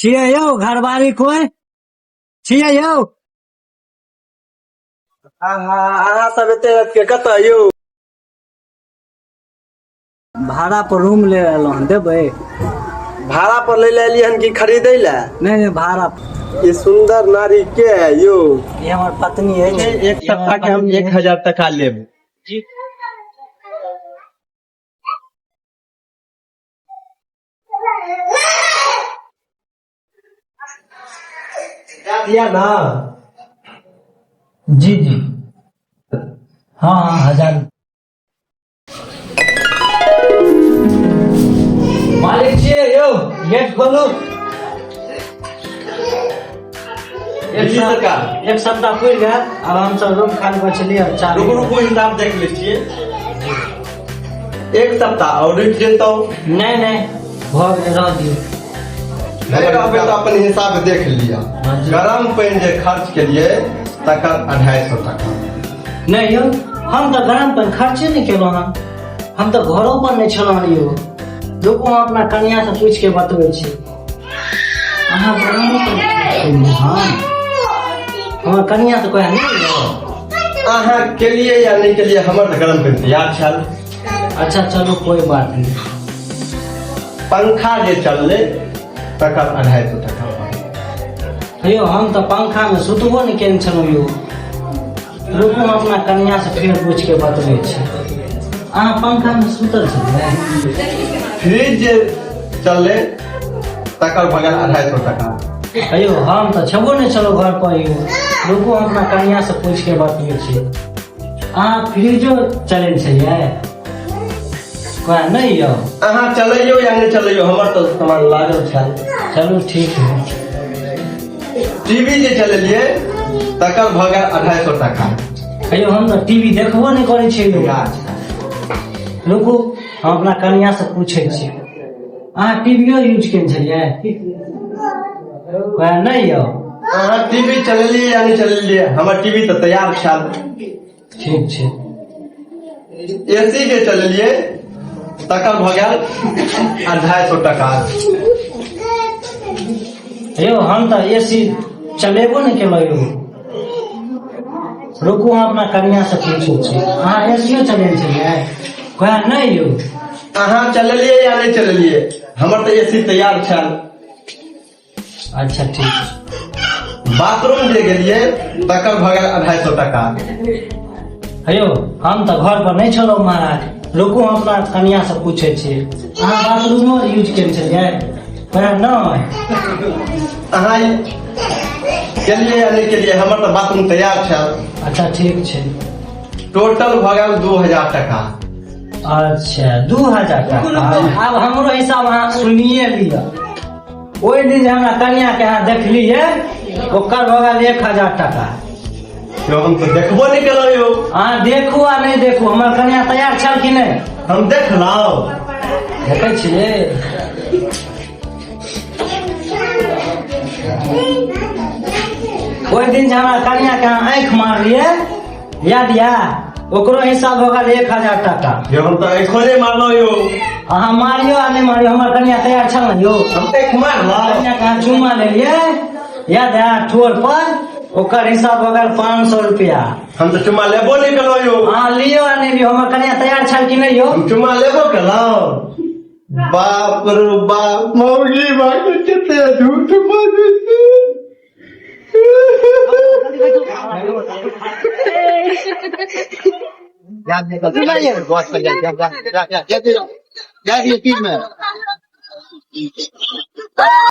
छियै यौ घरवारी कोइ छियै यौ? आहा, अहाँ सब एते रात के कतऽ यौ? भाड़ा पर रूम ले एलहुँ हन, देबै? भाड़ा पर लै लए एलियै हन कि खरीदै लए? नहि नहि, भाड़ा पर। ई सुंदर नारी के है यौ? ई हमर पत्नी अछि। एक सप्ताह के हम 1000 टका लेब। दिया ना। जी जी, हाँ हाँ, 1000। मालिक छियै यौ? गेट खोलू। एक जी सरकार। एक सप्ताह पुरि गेल, आब हमसब रूम खाली पर छलियै, चालू। रुकू रुकू, हिसाब देख लै छियै। एक सप्ताह और रुकि जैतौ। नहि नहि, भऽ गेलै, रह दियौ। नहि रहबै तऽ अपन हिसाब देख लिअ। हाँ जी। गरम पानि जे खर्च केलियै तकर 250 टका। नहि यौ, हम तऽ गरम पानि खर्चे नहि केलहुँ हन, हम तऽ घरो पर नहि छलहुँ हन यौ। रुकू, हम अपना कनिया से पूछि के बतबै छी। अहाँ गरमो पानि खर्च केलियै हन? हमर कनिया तऽ कहै नहि यौ। अहाँ केलियै या नहि केलियै, हमर तऽ गरम पानि तैयार छल। अच्छा चलू, कोई बात नहीं। पंखा जे चललै तकर 250 टका। यौ, हम तऽ पंखा मे सुतबो नहि केने छलहुँ यौ। रुकू, हम अपना कनिया से फेर पूछि के बतबै छी। अहाँ पंखा मे सुतल छलियै? फ्रिज जे चललै तकर भऽ गेल 250 टका। अयो, हम तऽ छेबो नहि छलहुँ घर पर यौ। रुकू, हम अपना कनिया से पूछि के बतबै छी। अहाँ फ्रिजो चलेने छलियै? कह नहि यौ। अहाँ चलैयौ या नहि चलैयौ, हमर तऽ सामान लागल छल। चलू, ठीक है। टीवी जे चलेलियै तकर भऽ गेल 250 टका। अयो, हम तऽ टीवी देखबो नहि करै छियै यौ। रुकू, हम अपना कनिया से पूछै छी। अहाँ टीवीओ यूज केने छलियै? कह नहि यौ। अहाँ टीवी चलेलियै या नहि चलेलियै, हमर टीवी तऽ तैयार छल। ठीक छै। एसी जे चलेलियै तकर भऽ गेल 250 टका। यौ, हम तऽ एसी चलेबो नहि केलहुँ यौ। रुकू, हम अपना कनिया से पूछै छी। अहाँ एसीओ चलेने छलियै? कह नहि यौ। अहाँ चलेलियै या नहि चलेलियै, हमर तऽ एसी तैयार छल। अच्छा, ठीक छै। बाथरूम जे गेलियै तकर भऽ गेल 250 टका। यौ, हम तऽ घर पर नहि छलहुँ महाराज। रुकू, हम अपना कनिया से पूछै छी। अहाँ बाथरूमो यूज केने छलियै? कह नहि। अहाँ केलियै या नहि केलियै, हमर तऽ बाथरूम तैयार छल। अच्छा, ठीक छै। टोटल भऽ गेल 2000 टका। अच्छा, 2000 टका। आब हमरो हिसाब अहाँ सुनिए लिअ। ओहि दिन जे हमरा कनिया के अहाँ देखलियै, ओकर भऽ गेल 1000 टका। यौ, हम तऽ देखबो नहि केलहुँ यौ। अहाँ देखू आ नहि देखू, हमर कनिया तैयार छल कि नहि? हम देखलहुँ। देखै छियै। ओहि दिन जे हमरा कनिया के अहाँ आँखि मारलियै, याद या? ओकरो हिसाब भऽ गेल 1000 टका। यौ, हम तऽ आँखो नहि मारलहुँ यौ। अहाँ मारियो आ नहि मारियो, हमर कनिया तैयार छल ने यौ? हम आँखि मारलहुँ? कनिया के अहाँ चुम्मा लेलियै, याद है? ठोर पर, ओकर हिसाब भऽ गेल 500 रुपया। हम तऽ चुम्मा लेबो नहि केलहुँ यौ। अहाँ लियो आ नहि लियो, हमर कनिया तैयार छल कि नहि यौ? हम चुम्मा लेबो केलहुँ? बाप रो बाप, मौगी बाप कते झूठ बाजै छै। जा जा जा जा।